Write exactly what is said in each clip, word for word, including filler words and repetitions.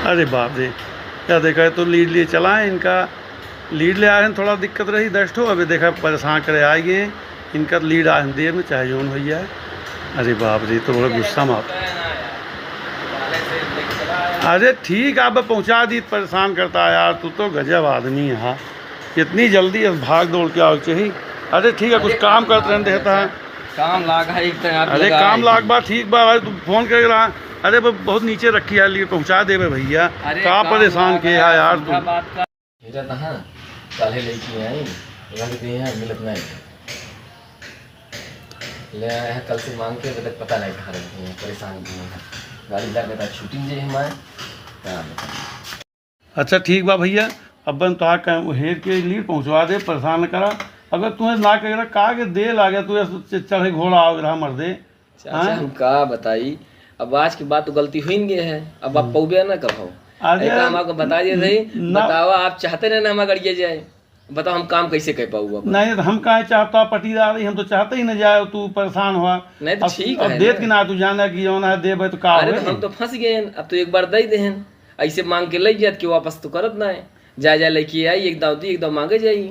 अरे बाप रे, क्या देखा है, तो लीड लिए चला है इनका, लीड ले आए हैं, थोड़ा दिक्कत रही, दस ठो, अबे देखा परेशान करे आए गए, इनका लीड आए हैं देर में, चाहे जौन हो जाए। अरे बाप रे, तो बड़ा गुस्सा में आप। अरे ठीक, आप पहुँचा दी, परेशान करता है यार, तू तो गजब आदमी है, हाँ। इतनी जल्दी अब भाग दौड़ के आओ चाहिए। अरे ठीक है, कुछ अरे काम काम करत लाग रहन देता है। काम लाग है, एक तो आप अरे लगाए काम लाग हैं। बा, ठीक बा भाई, तू फोन कर रहा। अरे ब-, बहुत नीचे रखी है, लिए पहुँचा देबे भैया। अरे का काम परेशान लाग के है है यार सीधा तू। बात का। भेजा था, हाँ, काल्हे लेके आई, रख दिए हैं, मिलत नहीं। ले आए हैं कल से मांग के, अभी तक पता नहीं कहाँ रख दिए हैं, परेशान किए हैं। गाड़ी लग गया था, छुट्टी जे हमारे, क्या बताएं। अच्छा ठीक बा भैया, अब बन तोहार का हेर के लीड पहुँचवा दे, परेशान न करा। अगर तुम्हें ना कह रहा, का के दे लागे, तू ऐसे च-, चढ़े घोड़ा आओ रहा मर्दे। चाचा, हाँ? हम का बताई, अब आज के बाद तो गलती हुई गए है, अब आप हम्म। पौबे ना कहो। अरे ऐसा हम आपको बता दिए रही, न-, ना। बतावा, आप चाहते रहे ना हमारा गड़िया जाए, बताओ हम काम कैसे कर पाऊँ अब? नहीं तो हम काहे चाहता पटीदार ही, हम तो चाहते ही न जाए, तू परेशान हुआ। नहीं तो अब, ठीक अब है देत ना। कि ना तू जाना कि जौन है देबे तो का अरे होए? तो हम तो फंस गए हैं, अब तो एक बार दे देहन, ऐसे मांग के ले जात कि वापस तो करत ना है, जा जा लेके आई, एक दाव दी, एक दाव मांगे जाई।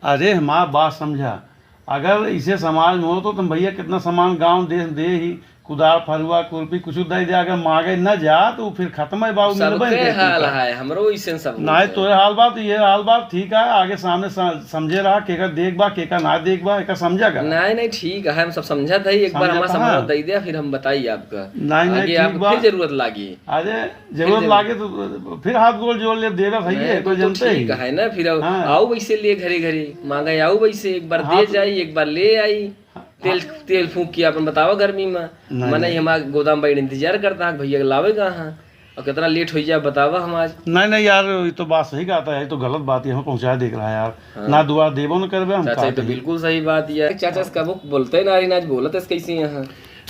अरे हमार बात समझा, अगर इसे समाज में हो तो तुम भैया कितना सामान गांव देश दे ही, कुदार, फरुआ, खुरपी कुछ दे दे, अगर मांगे न जा तो फिर खत्म है बाबू, मिलबे सबके नहीं करती हाल का। है, हमरो इसे सब नहीं, होता है। तोरे हाल बात, ये हाल बात ठीक है, आगे सामने स-, समझे रहा, केकर देख बा, केकर ना देख बा, एकर समझा का? नहीं, नहीं, ठीक है, हम सब समझत है, एक बार समझत हमारा है। सामान दे दे, फिर हम बताई आपका। नहीं, नहीं, आगे ठीक आपको बा। फिर जरूरत लागी। अरे, फिर जरूरत जरूरत। लागे तो फिर हाथ गोड़ जोड़ ले, देवे भैया, नहीं, तो तो जनते ही। ठीक है ना, फिर अब हाँ। आओ वैसे लिए घरे घरे, मांगे आओ वैसे, एक बार हाँ, दे तो जाई, एक बार ले आई। हाँ। तेल, तेल फूंक के अपन बतावा गर्मी में। नहीं, मने नहीं। हमारा गोदाम बा इंतजार करता है, भैया लावेगा हाँ, और कितना लेट हो जाए बतावा हम आज। नहीं, नहीं यार, ये तो बात सही कहता है, ये तो गलत बात है, हमें पहुँचा देख रहा है यार। हाँ। ना दुआ देबो न करबे, हम चाचा, ये तो बिल्कुल सही बात है। चाचा से कबो बोलते ना रही, ना आज बोलत है कैसे यहाँ।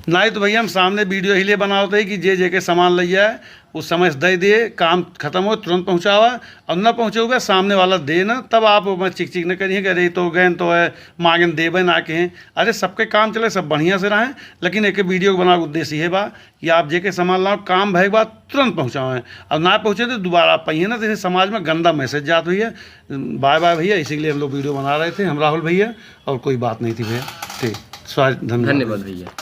नहीं तो भैया, हम सामने वीडियो ही लिए बनावत है कि जे जेके सामान ले जाए, उस समय से दे दिए, काम खत्म हो, तुरंत पहुँचावा, और न पहुँचोगे, सामने वाला दे ना, तब आप ओमे चिक चिक न करिए कि अरे, तो गए तो है, मांगे न देबे ना कहें। अरे, सबके काम चले, सब बढ़िया से रहें, लेकिन एक वीडियो के बनावे के उद्देश्य ये बा कि आप जेके सामान लाओ, काम भए के बाद तुरंत पहुँचावें, और ना पहुँचे तो दोबारा आप पाइए ना, तो इसे समाज में गंदा मैसेज जात हुई है। बाय बाय भैया, इसी के लिए हम लोग वीडियो बना रहे थे, हम राहुल भैया, और कोई बात नहीं थी भैया। ठीक, सॉरी, धन्यवाद। धन्यवाद भैया।